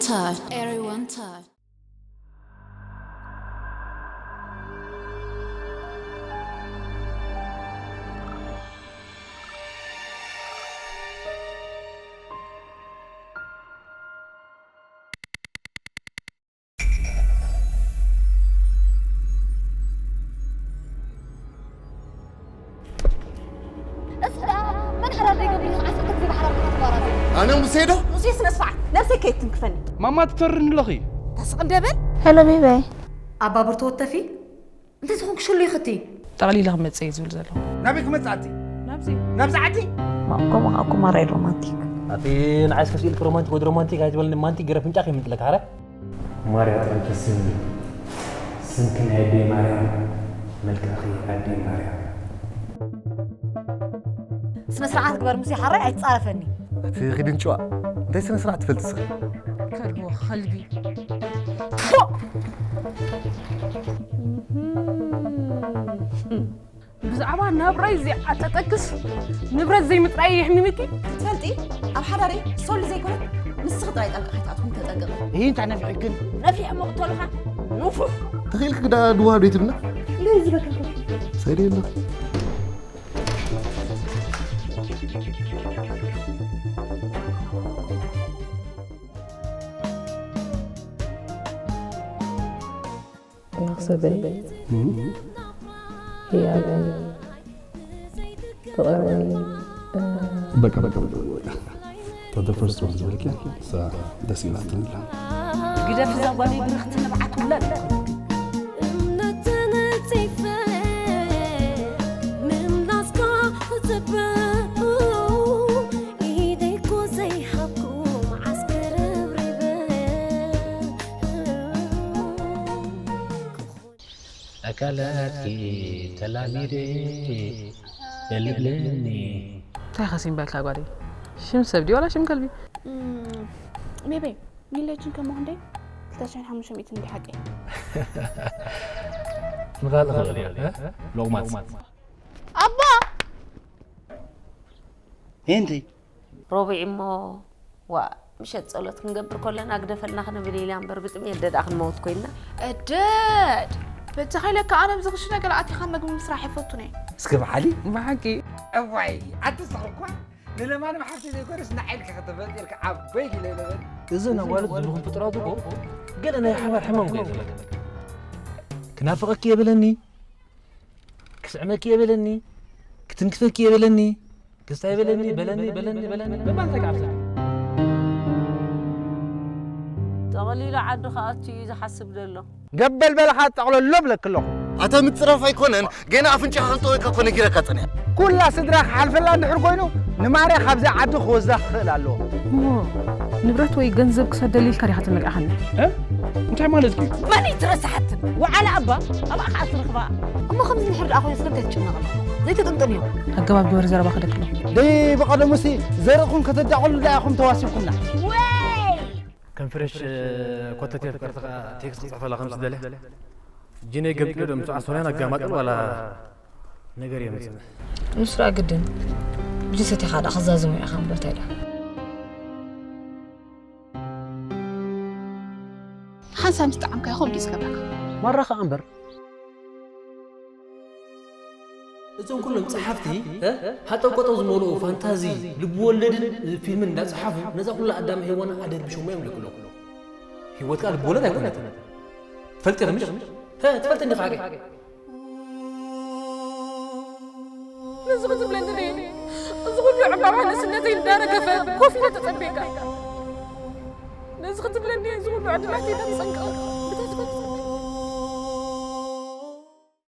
Touch. Everyone touch. እስኪ ደኣ መን ሓራር ደይገብር ኢኻ ዓሰርተ ግዜ ብሓራር ኢኻ ትባራዘ። ኣነ ሙሴ ዶ? ሙሴ ስነ ስርዓት ነብሰይ ከይትንክፈኒ። ማማ ትተርኒ ኣለኺ። ተስቕ እንደ በል። ሄሎ ቤበይ። ኣባብር ተወተፊ እንታይ ዝኾንክ ሽሉ ይኽቲ። ጠቕሊለ ክመጽእ እየ ዝብል ዘለኹ። ናበይ ክመጽእ ዓዲ? ናብዚ። ናብዚ ዓዲ? ከምኡ ከዓ እኮ ማራ እዩ ሮማንቲክ። ኣቲ ንዓይስ ከስኢልክ ሮማንቲክ ወዲ ሮማንቲክ ኣይትበልኒ ማንቲክ ገይረ ፍንጫ ከይምጥለካ ኣረ። ማርያ ጥዕምቲ ስም እዩ። ስምኪ ናይ ኣደይ ማርያም፣ መልክዕኺ ኣደይ ማርያም። ስነ ስርዓት ግበር ሙሴ ሓራይ ኣይትጻረፈኒ። ኣቲ ኺድን ጭዋ እንታይ ስነ ስርዓት ትፈልጢ ስኺ? ከልቢ ከልቢ። ብዛዕባ ናብራይ ዘይዓጠጠክስ ንብረት ዘይምጥራይ የሕሚምኪ። ትፈልጢ ኣብ ሓዳረይ ሶሊ ዘይኮነት ንስኺ ጥራይ ጣልቃ ከይትኣትዊ ተጠንቀቂ። ይህ እንታይ ነፊሕክን? ነፊሕ መቕተልኻ ንፉሕ። ተኺእልክ ግዳ ድዋብ ደይትብልና? ለይ ዝበካኹ። ሰይደ ኣለኹ። መኽሰበይ ህያበይ ፍቕረይ በቃ በቃ በቃ በቃ the first one ዝበልክያ እሳ ደስ ኢላትኒ ኣላ። ግደፍ እዛ ጓለይ ብርኽቲ ንብዓት ውላድ። እምነት ተነጺፈ ምምላስካ ክጽበ ኢደይ እኮ ዘይሃብኩ መዓስ ክረብሪበ። ኣካላትኪ ተላሚደ በልብለኒ። እንታይ ኸሲም በልካ ጓደይ? ሽም ሰብ ድዩ ዋላ ሽም ከልቢ? ቤቤ ሚሌችን ከሞ ክንደይ? ክልተ ሽሕን ሓሙሽተ ሚእትን እንዲ ሓቂ። ንኻልእ ኽእል እየ ሎቕማጽ። ኣባ ሄንሪ ሮቢዕ እሞ ዋእ ምሸት ጸሎት ክንገብር ከለና ግደፈልና ክንብል ኢልና እምበር ብጥምየት ደኣ ክንመውት ኮይንና። እደድ በጃኻ ኢለካ ኣነ ኣብዚ ክሽነ ገለ ኣቲኻ መግቢ ምስራሕ ኣይፈቱን እየ። እስኪ በዓሊ ብሓቂ እዋይ ኣቲ ስኺ እኳ ንለማንም ሓፍተይ ዘይኮነስ ንዓይ ኢልካ ከተፈልጥየልካ ዓበይቲ ኢለ ኢለ በል። እዚ ነጓልት ዝብልኹም ፍጡራት እኮ ገለ ናይ ሓባር ሕማም እኮ እዩ ዘለካ። ክናፍቐኪ እየ በለኒ፣ ክስዕመኪ እየ በለኒ፣ ክትንክፈኪ እየ በለኒ። ክስታይ በለኒ በለኒ በለኒ በለኒ ምባል እንታይ ክዓብሰልካ? ጠቕሊሉ ዓዲ ክኣቱ እዩ ዝሓስብ ዘሎ። ገበል በልኻ ጠቕለሎ እብለኪ ኣለኹ። ኣታ ምጽራፍ ኣይኮነን፣ ገና ኣፍንጫኻ ከንጠወካ እኮ ነጊረካ ጸኒሐ። ኩላ ስድራ ክሓልፈላ እንድሕር ኮይኑ ንማርያ ካብዚ ዓዲ ክወስዳ ክኽእል ኣለዎ። እሞ ንብረት ወይ ገንዘብ ክሰደልይ ኢልካ ዲኻ ተመሊእኻኒ? እ? እንታይ ማለት እዩ? መን እዩ ትረስሓትን? ወዓላ ኣባ ኣብኣ ከዓ ትረኽባ። እሞ ከምዚ እንድሕር ደኣ ኮይኑ ስለምንታይ ትጭነቕ ኣለኻ? ዘይተጠንጠንዮ። ኣገባብ ግበር ዘረባኺ ደክሎ። ደይ ብቐደሙሲ ዘርእኹም ከተዳቕሉ ደኣ ኢኹም ተዋሲብኩምና። ከም ፍሬሽ ኮተቴ ፍቅርቲ ከዓ ቴክስት ክፅሕፈላ ከም ዝደልያ ጂነይ ገምጢሎ ዶ ምስ ኣሶንያን ኣጋማጥል ዋላ ነገር የምፅእ። ንሱ ደኣ ግድን ብጅሰት ኢኻ ደኣ ክዛዝሞ ኢኻ እምበር እንታይ ደኣ። ሓንሳብ ምስ ጠዓምካዮ ከምኡ ድዩ ዝገብረካ? ማራ ኸኣ እምበር። እዞም ኩሎም ጸሓፍቲ ሃጠው ቀጠው ዝመልኡ ፋንታዚ ልብወለድን ፊልምን እንዳጸሓፉ ነዛ ኩላ ኣዳም ሄዋን ኣደርብሾሞ እዮም ለክሎ። ህይወት ከኣ ልብወለድ ኣይኮነትን። ትፈልጢ ምሽ? ትፈልጥኒ ካገ? ነዚ ክትብለኒ ድየ? እዚ ኩሉ ዕምባባ ንእስነተይ እንዳረገፈ ኮፍ ኢለ ተጸብየካ። ነዚ ክትብለኒ ድየ? እዚ ኩሉ ዕድላተይ እንዳተጸንቀቐ።